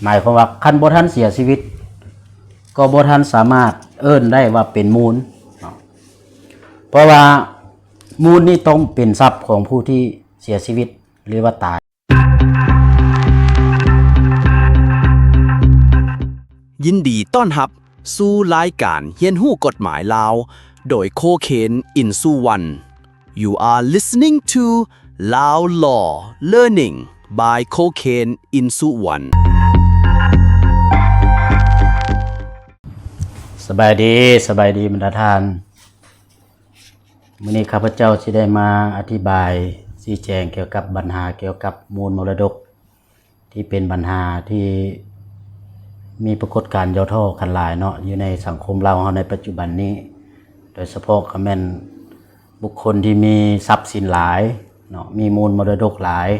ໝາຍຄວາມວ່າ ຄັນບໍ່ທັນເສຍຊີວິດ ກໍບໍ່ທັນສາມາດເອີ້ນໄດ້ວ່າເປັນມູນເນາະ ເພາະວ່າມູນນີ້ຕ້ອງເປັນຊັບຂອງຜູ້ທີ່ເສຍຊີວິດ ຫຼືວ່າຕາຍ. ຍິນດີຕ້ອນຮັບສູ່ລາຍການຮຽນຮູ້ກົດໝາຍລາວ ໂດຍ Cocaine in Suwon. You are listening to Lao Law Learning by Cocaine in Suwon. ສະບາຍດີ, ສະບາຍດີບັນດາທ່ານ. ມື້ນີ້ຂ້າພະເຈົ້າຊິໄດ້ມາອະທິບາຍຊີ້ແຈງກ່ຽວກັບບັນຫາກ່ຽວກັບມູນມໍລະດົກ ທີ່ເປັນບັນຫາທີ່ມີປາກົດການຫຍໍ້ທໍ້ຂັ້ນຫຼາຍເນາະ ຢູ່ໃນສັງຄົມລາວເຮົາໃນປັດຈຸບັນນີ້ ໂດຍສະເພາະກໍແມ່ນບຸກຄົນທີ່ມີຊັບສິນຫຼາຍເນາະ ມີມູນມໍລະດົກຫຼາຍ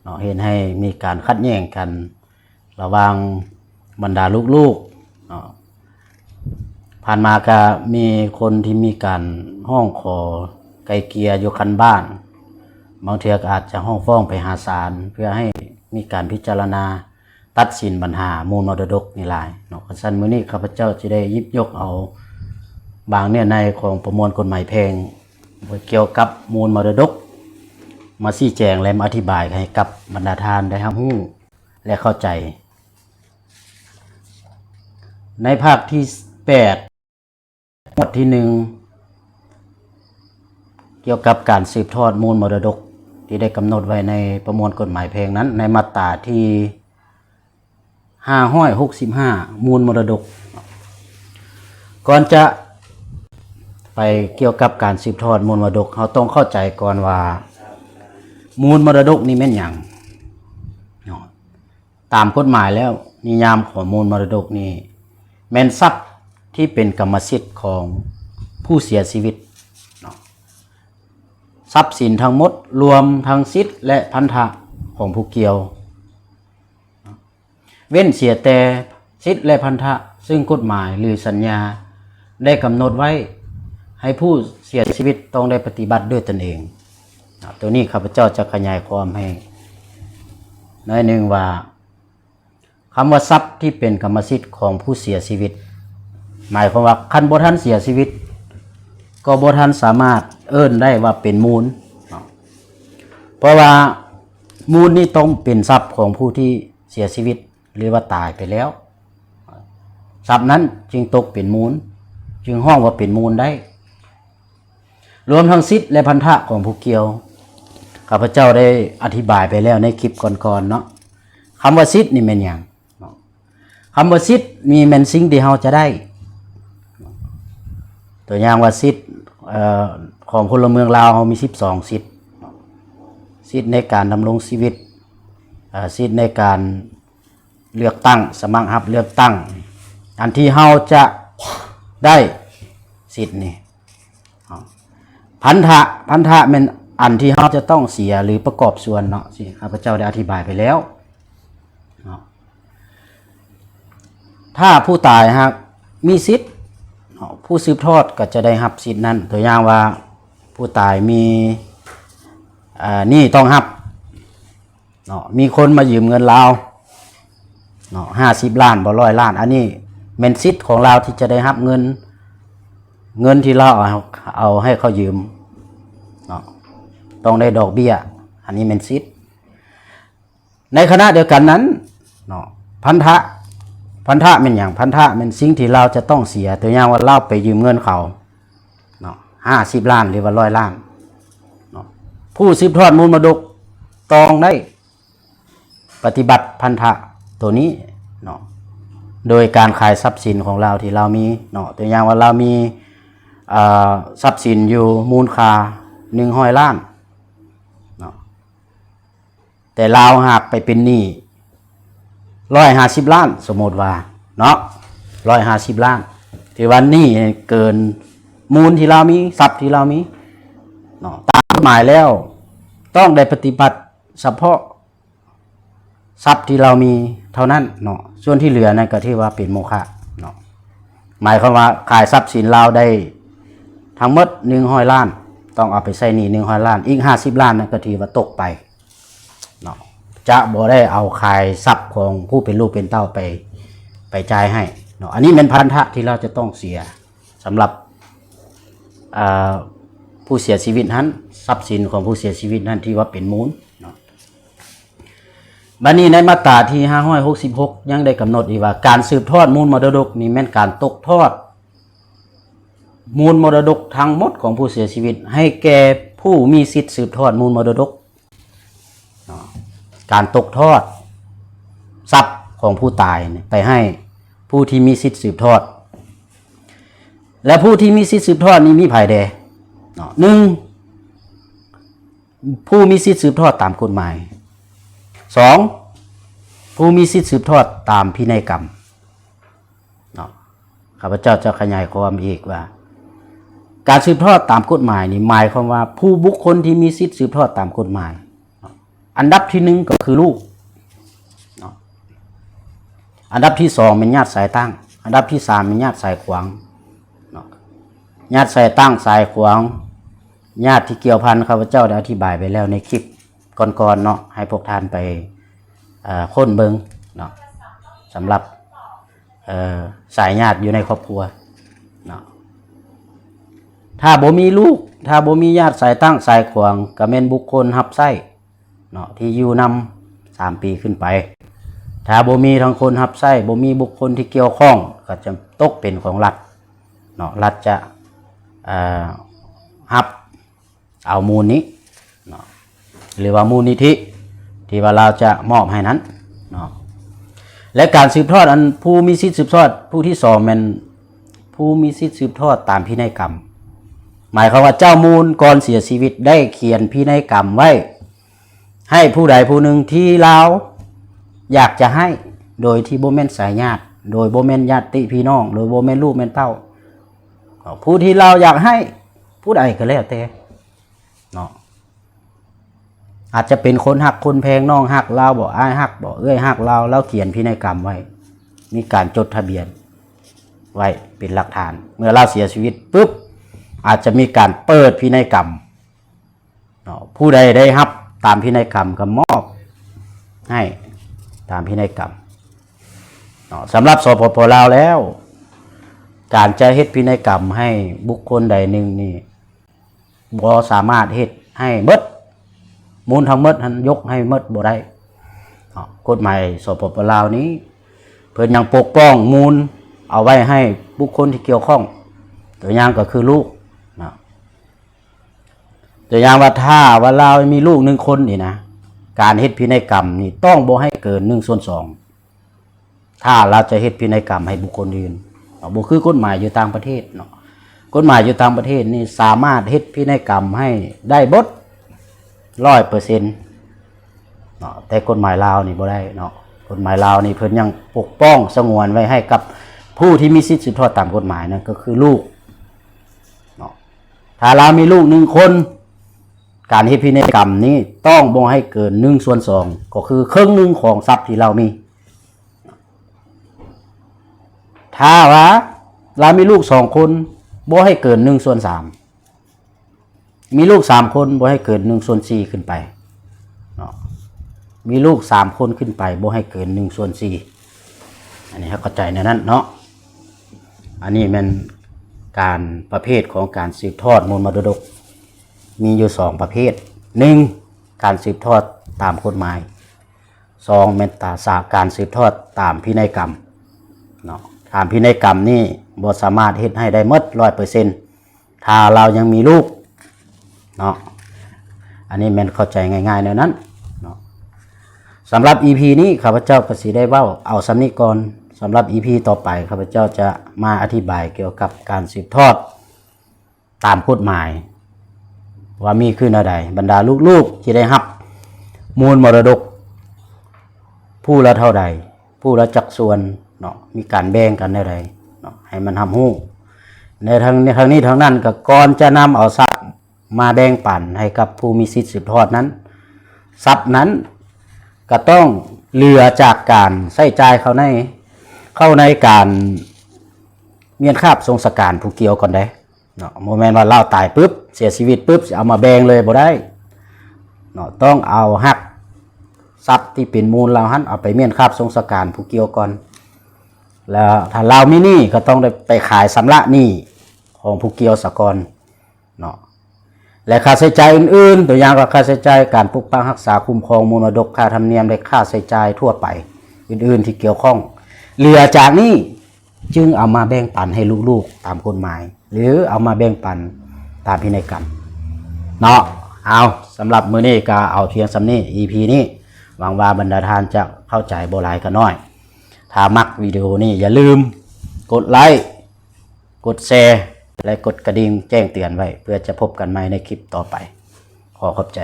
ເນາະ ເຮັດໃຫ້ມີການຂັດແຍ່ງກັນ ລະຫວ່າງບັນດາລູກໆເນາະ ຜ່ານມາກະມີຄົນທີ່ມີການຮ້ອງຂໍໄກ່ເກ່ຍຢູ່ຂັ້ນບ້ານ ບາງເທື່ອກໍອາດຈະຮ້ອງຟ້ອງໄປຫາສານ ເພື່ອໃຫ້ມີການພິຈາລະນາຕັດສິນບັນຫາມູນມໍລະດົກນີ້ຫຼາຍເນາະ. ຄັນຊັ້ນມື້ນີ້ຂ້າພະເຈົ້າຈະໄດ້ຫຍິບຍົກເອົາບາງເນື້ອໃນຂອງປະມວນກົດໝາຍແພ່ງກ່ຽວກັບມູນມໍລະດົກ ມາຊີ້ແຈງ ແລະ ມາອະທິບາຍໃຫ້ກັບບັນດາທ່ານໄດ້ຮັບຮູ້ ແລະ ເຂົ້າໃຈ. ໃນພາກທີແປດ ໝວດທີໜຶ່ງ ກ່ຽວກັບການສືບທອດມູນມໍລະດົກ ທີ່ໄດ້ກຳນົດໄວ້ໃນປະມວນກົດໝາຍແພ່ງນັ້ນ ໃນມາດຕາທີຫ້າຮ້ອຍຫົກສິບຫ້າ ມູນມໍລະດົກ. ກ່ອນຈະໄປກ່ຽວກັບການສືບທອດມູນມໍລະດົກ ເຮົາຕ້ອງເຂົ້າໃຈກ່ອນວ່າ ມູນມໍລະດົກນີ້ແມ່ນຫຍັງເນາະ. ຕາມກົດໝາຍແລ້ວ ນິຍາມຂອງມູນມໍລະດົກນີ້ ແມ່ນຊັບທີ່ເປັນກຳມະສິດຂອງຜູ້ເສຍຊີວິດເນາະ ຊັບສິນທັງໝົດ ລວມທັງສິດ ແລະ ພັນທະຂອງຜູ້ກ່ຽວ ເວັ້ນເສຍແຕ່ສິດ ແລະ ພັນທະ ຊຶ່ງກົດໝາຍ ຫຼື ສັນຍາ ໄດ້ກຳນົດໄວ້ໃຫ້ຜູ້ເສຍຊີວິດຕ້ອງໄດ້ປະຕິບັດດ້ວຍຕົນເອງ. ໂຕນີ້ຂ້າພະເຈົ້າຈະຂະຫຍາຍຄວາມໃຫ້ໜ້ອຍໜຶ່ງວ່າ ຄຳວ່າຊັບທີ່ເປັນກຳມະສິດຂອງຜູ້ເສຍຊີວິດ ໝາຍຄວາມວ່າ ຄັນບໍ່ທັນເສຍຊີວິດ ກໍບໍ່ທັນສາມາດເອີ້ນໄດ້ວ່າເປັນມູນເນາະ ເພາະວ່າມູນນີ້ຕ້ອງເປັນຊັບຂອງຜູ້ທີ່ເສຍຊີວິດ ຫຼືວ່າຕາຍໄປແລ້ວ ຊັບນັ້ນຈຶ່ງຕົກເປັນມູນ ຈຶ່ງຮ້ອງວ່າເປັນມູນໄດ້ ລວມທັງສິດ ແລະ ພັນທະຂອງຜູ້ກ່ຽວ. ຂ້າພະເຈົ້າໄດ້ອະທິບາຍໄປແລ້ວໃນຄລິບກ່ອນໆເນາະ ຄຳວ່າສິດນີ້ແມ່ນຫຍັງເນາະ ຄຳວ່າສິດນີ້ແມ່ນສິ່ງທີ່ເຮົາຈະໄດ້ ຕົວຢ່າງວ່າສິດ ເອີ ຂອງພົນລະເມືອງລາວເຮົາມີສິບສອງສິດ ສິດໃນການດຳລົງຊີວິດ ເອີ ສິດໃນການ ເລືອກຕັ້ງ ສະໝັກຮັບເລືອກຕັ້ງ ອັນທີ່ເຮົາຈະໄດ້ສິດນີ້ ພັນທະ ພັນທະແມ່ນອັນທີ່ເຮົາຈະຕ້ອງເສຍ ຫຼື ປະກອບສ່ວນເນາະ ທີ່ຂ້າພະເຈົ້າໄດ້ອະທິບາຍໄປແລ້ວເນາະ. ຖ້າຜູ້ຕາຍຫາກມີສິດເນາະ ຜູ້ສືບທອດກໍຈະໄດ້ຮັບສິດນັ້ນ ຕົວຢ່າງວ່າຜູ້ຕາຍມີ ເອີ ໜີ້ຕ້ອງຮັບ ເນາະ ມີຄົນມາຢືມເງິນລາວເນາະ ຫ້າສິບລ້ານບໍ່ ຮ້ອຍລ້ານ ອັນນີ້ແມ່ນສິດຂອງລາວທີ່ຈະໄດ້ຮັບເງິນ ເງິນທີ່ລາວເອົາ ເອົາໃຫ້ເຂົາຢືມເນາະ ຕ້ອງໄດ້ດອກເບ້ຍ ອັນນີ້ແມ່ນສິດ. ໃນຂະນະດຽວກັນນັ້ນເນາະ ພັນທະ ພັນທະແມ່ນຫຍັງ? ພັນທະແມ່ນສິ່ງທີ່ລາວຈະຕ້ອງເສຍ ຕົວຢ່າງວ່າລາວໄປຢືມເງິນເຂົາເນາະ ຫ້າສິບລ້ານ ຫຼືວ່າ ຮ້ອຍລ້ານເນາະ ຜູ້ສືບທອດມູນມໍລະດົກຕ້ອງໄດ້ ປະຕິບັດພັນທະໂຕນີ້ເນາະ ໂດຍການຂາຍຊັບສິນຂອງລາວທີ່ລາວມີເນາະ ຕົວຢ່າງວ່າລາວມີ ເອີ ຊັບສິນຢູ່ມູນຄ່າໜຶ່ງຮ້ອຍລ້ານເນາະ ແຕ່ລາວຫາກໄປເປັນໜີ້ຮ້ອຍຫ້າສິບລ້ານ ສົມມຸດວ່າເນາະ ຮ້ອຍຫ້າສິບລ້ານ ຖືວ່າໜີ້ເກີນມູນທີ່ລາວມີ ຊັບທີ່ລາວມີເນາະ ຕາມກົດໝາຍແລ້ວຕ້ອງໄດ້ປະຕິບັດສະເພາະ ຊັບທີ່ລາວມີເທົ່ານັ້ນເນາະ ສ່ວນທີ່ເຫຼືອນັ້ນກໍຖືວ່າເປັນໂມຄະເນາະ ໝາຍຄວາມວ່າຂາຍຊັບສິນລາວໄດ້ທັງໝົດໜຶ່ງຮ້ອຍລ້ານ ຕ້ອງເອົາໄປໃຊ້ໜີ້ໜຶ່ງຮ້ອຍລ້ານ ອີກຫ້າສິບລ້ານນັ້ນກໍຖືວ່າຕົກໄປເນາະ ຈະບໍ່ໄດ້ເອົາຂາຍຊັບຂອງຜູ້ເປັນລູກເປັນເຕົ້າໄປ ໄປຈ່າຍໃຫ້ເນາະ. ອັນນີ້ແມ່ນພັນທະທີ່ລາວຈະຕ້ອງເສຍສຳລັບ ເອີ່ ຜູ້ເສຍຊີວິດຫັ້ນ, ຊັບສິນຂອງຜູ້ເສຍຊີວິດນັ້ນທີ່ວ່າເປັນມູນເນາະ. ບັດນີ້ໃນມາດຕາທີຫ້າຮ້ອຍຫົກສິບຫົກ ຍັງໄດ້ກຳນົດອີກວ່າ ການສືບທອດມູນມໍລະດົກນີ້ແມ່ນການຕົກທອດມູນມໍລະດົກທັງໝົດຂອງຜູ້ເສຍຊີວິດ ໃຫ້ແກ່ຜູ້ມີສິດສືບທອດມູນມໍລະດົກເນາະ. ການຕົກທອດຊັບຂອງຜູ້ຕາຍນີ້ໄປໃຫ້ຜູ້ທີ່ມີສິດສືບທອດ ແລະ ຜູ້ທີ່ມີສິດສືບທອດນີ້ມີໃຜແດ່ເນາະ? ໜຶ່ງ ຜູ້ມີສິດສືບທອດຕາມກົດໝາຍ, ສອງ ຜູ້ມີສິດສືບທອດຕາມພິໄນກຳເນາະ. ຂ້າພະເຈົ້າຈະຂະຫຍາຍຄວາມອີກວ່າ ການສືບທອດຕາມກົດໝາຍນີ້ ໝາຍຄວາມວ່າຜູ້ບຸກຄົນທີ່ມີສິດສືບທອດຕາມກົດໝາຍເນາະ. ອັນດັບທີໜຶ່ງກໍຄືລູກເນາະ, ອັນດັບທີສອງແມ່ນຍາດສາຍຕັ້ງ, ອັນດັບທີສາມແມ່ນຍາດສາຍຂວາງເນາະ. ຍາດສາຍຕັ້ງສາຍຂວາງ ຍາດທີ່ກ່ຽວພັນ ຂ້າພະເຈົ້າໄດ້ອະທິບາຍໄປແລ້ວໃນຄລິບກ່ອນໆເນາະ, ໃຫ້ພວກທ່ານໄປ ເອີ່ ຄົ້ນເບິ່ງເນາະ. ສຳລັບ ເອີ່ ສາຍຍາດຢູ່ໃນຄອບຄົວເນາະ, ຖ້າບໍ່ມີລູກ ຖ້າບໍ່ມີຍາດສາຍຕັ້ງສາຍຂວາງ ກໍແມ່ນບຸກຄົນຮັບໃຊ້ເນາະ ທີ່ຢູ່ນຳສາມປີຂຶ້ນໄປ. ຖ້າບໍ່ມີທັງຄົນຮັບໃຊ້ ບໍ່ມີບຸກຄົນທີ່ກ່ຽວຂ້ອງ ກໍຈະຕົກເປັນຂອງລັດເນາະ, ລັດຈະ ເອີ່ ຮັບ ເອົາມູນນີ້ເນາະ ຫຼືວ່າມູນນິທິທີ່ວ່າລາວຈະມອບໃຫ້ນັ້ນເນາະ. ແລະ ການສືບທອດ ອັນຜູ້ມີສິດສືບທອດຜູ້ທີສອງແມ່ນຜູ້ມີສິດສືບທອດຕາມພິໄນກຳ, ໝາຍຄວາມວ່າເຈົ້າມູນກ່ອນເສຍຊີວິດໄດ້ຂຽນພິໄນກຳໄວ້ ໃຫ້ຜູ້ໃດຜູ້ໜຶ່ງທີ່ລາວຢາກຈະໃຫ້ ໂດຍທີ່ບໍ່ແມ່ນສາຍຍາດ ໂດຍບໍ່ແມ່ນຍາດຕິພີ່ນ້ອງ ໂດຍບໍ່ແມ່ນລູກແມ່ນເຕົ້າ ຜູ້ທີ່ລາວຢາກໃຫ້ ຜູ້ໃດກໍແລ້ວແຕ່ເນາະ, ອາດຈະເປັນຄົນຮັກຄົນແພງ ນ້ອງຮັກລາວບໍ ອ້າຍຮັກບໍ ເອື້ອຍຮັກລາວ ລາວຂຽນພິໄນກຳໄວ້ ມີການຈົດທະບຽນໄວ້ເປັນຫຼັກຖານ. ເມື່ອລາວເສຍຊີວິດປຶບ ອາດຈະມີການເປີດພິໄນກຳ ເນາະ, ຜູ້ໃດໄດ້ຮັບຕາມພິໄນກຳກໍມອບໃຫ້ຕາມພິໄນກຳເນາະ. ສຳລັບ ສປປ ລາວ ແລ້ວ ການຈະເຮັດພິໄນກຳໃຫ້ບຸກຄົນໃດໜຶ່ງນີ້ ບໍ່ສາມາດເຮັດໃຫ້ໝົດ, ມູນທັງໝົດຫັ້ນຍົກໃຫ້ໝົດບໍ່ໄດ້ເນາະ. ກົດໝາຍ ສປປ ລາວ ນີ້ ເພິ່ນຍັງປົກປ້ອງມູນເອົາໄວ້ໃຫ້ບຸກຄົນທີ່ກ່ຽວຂ້ອງ, ຕົວຢ່າງກໍຄືລູກເນາະ. ຕົວຢ່າງວ່າ ຖ້າວ່າລາວມີລູກໜຶ່ງຄົນນີ້ນະ ການເຮັດພິໄນກຳນີ້ຕ້ອງບໍ່ໃຫ້ເກີນໜຶ່ງສ່ວນສອງ ຖ້າລາວຈະເຮັດພິໄນກຳໃຫ້ບຸກຄົນອື່ນເນາະ, ບໍ່ຄືກົດໝາຍຢູ່ຕ່າງປະເທດເນາະ. ກົດໝາຍຢູ່ຕ່າງປະເທດນີ້ສາມາດເຮັດພິໄນກຳໃຫ້ໄດ້ເບິດຮ້ອຍເປີເຊັນເນາະ, ແຕ່ກົດໝາຍລາວນີ້ບໍ່ໄດ້ເນາະ. ກົດໝາຍລາວນີ້ເພິ່ນຍັງປົກປ້ອງສະຫງວນໄວ້ໃຫ້ກັບຜູ້ທີ່ມີສິດສືບທອດຕາມກົດໝາຍ ນັ້ນກໍຄືລູກເນາະ. ຖ້າລາວມີລູກໜຶ່ງຄົນ ການເຮັດພິໄນກຳນີ້ຕ້ອງບໍ່ໃຫ້ເກີນໜຶ່ງສ່ວນສອງ ກໍຄືເຄິ່ງໜຶ່ງຂອງຊັບທີ່ລາວມີ. ຖ້າວ່າລາວມີລູກສອງຄົນ ບໍ່ໃຫ້ເກີນໜຶ່ງສ່ວນສາມ, ມີລູກສາມຄົນ ບໍ່ໃຫ້ເກີນໜຶ່ງສ່ວນສີ່ຂຶ້ນໄປເນາະ, ມີລູກສາມຄົນຂຶ້ນໄປ ບໍ່ໃຫ້ເກີນໜຶ່ງສ່ວນສີ່. ອັນນີ້ເຮົາເຂົ້າໃຈແນວນັ້ນເນາະ. ອັນນີ້ແມ່ນການ ປະເພດຂອງການສືບທອດມູນມໍລະດົກ ມີຢູ່ສອງປະເພດ, ໜຶ່ງ ການສືບທອດຕາມກົດໝາຍ, ສອງ ແມ່ນຕາສາ ການສືບທອດຕາມພິໄນກຳເນາະ. ຕາມພິໄນກຳນີ້ບໍ່ສາມາດເຮັດໃຫ້ໄດ້ໝົດຮ້ອຍເປີເຊັນ ຖ້າລາວຍັງມີລູກເນາະ. ອັນນີ້ແມ່ນເຂົ້າໃຈງ່າຍໆແນວນັ້ນເນາະ. ສຳລັບອີພີນີ້ ຂ້າພະເຈົ້າກໍຊິໄດ້ເວົ້າເອົາສ່ຳນີ້ກ່ອນ. ສຳລັບອີພີຕໍ່ໄປ ຂ້າພະເຈົ້າຈະມາອະທິບາຍກ່ຽວກັບການສືບທອດ ຕາມກົດໝາຍວ່າມີຄືແນວໃດ, ບັນດາລູກໆທີ່ໄດ້ຮັບມູນມໍລະດົກ ຜູ້ລະເທົ່າໃດ, ຜູ້ລະຈັກສ່ວນເນາະ, ມີການແບ່ງກັນແນວໃດເນາະ ໃຫ້ມັນຮັບຮູ້. ໃນທັງ ທັງນີ້ທັງນັ້ນ ກໍກ່ອນຈະນຳເອົາຊັບມາແບ່ງປັນໃຫ້ກັບຜູ້ມີສິດສືບທອດນັ້ນ, ຊັບນັ້ນກໍຕ້ອງເຫຼືອຈາກການໃຊ້ຈ່າຍເຂົ້າໃນ ເຂົ້າໃນການມ້ຽນຄາບສົງສະການຜູ້ກ່ຽວກ່ອນເດ້. ເນາະ, ບໍ່ແມ່ນວ່າລາວຕາຍປຶບ ເສຍຊີວິດປຶບ ຊິເອົາມາແບ່ງເລີຍບໍ່ໄດ້ເນາະ, ຕ້ອງເອົາຮັກ ຊັບທີ່ເປັນມູນລາວຫັ້ນ ເອົາໄປມ້ຽນຄາບສົ່ງສະການຜູ້ກ່ຽວກ່ອນ ແລ້ວຖ້າລາວມີໜີ້ກໍຕ້ອງໄດ້ໄປຂາຍຊຳລະໜີ້ຂອງຜູ້ກ່ຽວສາກ່ອນເນາະ ແລະ ຄ່າໃຊ້ຈ່າຍອື່ນໆ ຕົວຢ່າງກໍຄ່າໃຊ້ຈ່າຍການປົກປັກຮັກສາ ຄຸ້ມຄອງມໍລະດົກ ຄ່າທຳນຽມ ແລະ ຄ່າໃຊ້ຈ່າຍທົ່ວໄປອື່ນໆທີ່ກ່ຽວຂ້ອງ ເຫຼືອຈາກນີ້ຈຶ່ງເອົາມາແບ່ງປັນໃຫ້ລູກໆຕາມກົດໝາຍ ຫຼື ເອົາມາແບ່ງປັນຕາມພິໄນກຳເນາະ. ເອົາ ສຳລັບມື້ນີ້ກໍເອົາພຽງສ່ຳນີ້ ອີພີນີ້ ຫວັງວ່າບັນດາທ່ານຈະເຂົ້າໃຈບໍ່ຫຼາຍກໍໜ້ອຍ. ຖ້າມັກວິດີໂອນີ້ ຢ່າລືມກົດໄລ ກົດແຊ ແລະ ກົດກະດິ່ງແຈ້ງເຕືອນໄວ້ ເພື່ອຈະພົບກັນໃໝ່ໃນຄລິບຕໍ່ໄປ. ຂໍຂອບໃຈ.